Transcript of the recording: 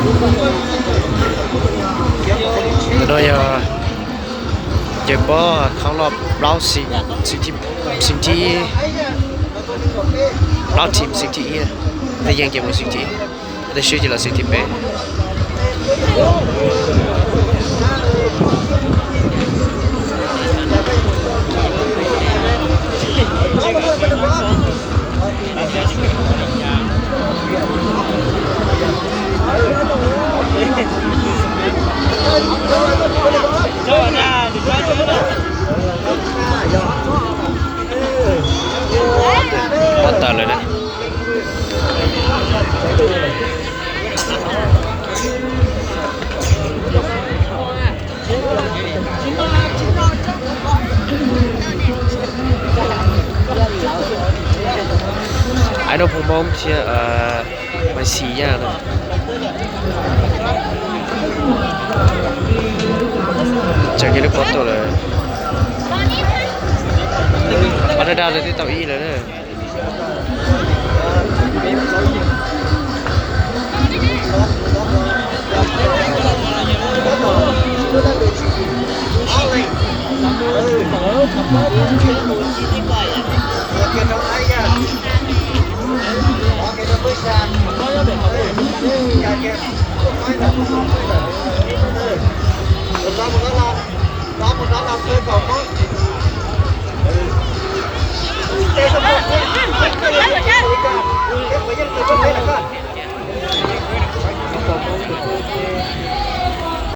Ntawm no yog ces pob khab loj plaub xeem thib, plaub team xeem thib ib, tej yeej ces mus xeem thib ib, tej swb ces los xeem thib peb. Pob tawm lawm na. Ai no phooj Hmoob thiab Maiv Xis Yaj no. Tseem kiag lub pob tuaj lawm. Ob dab dab lawv twb tau ib lawm na.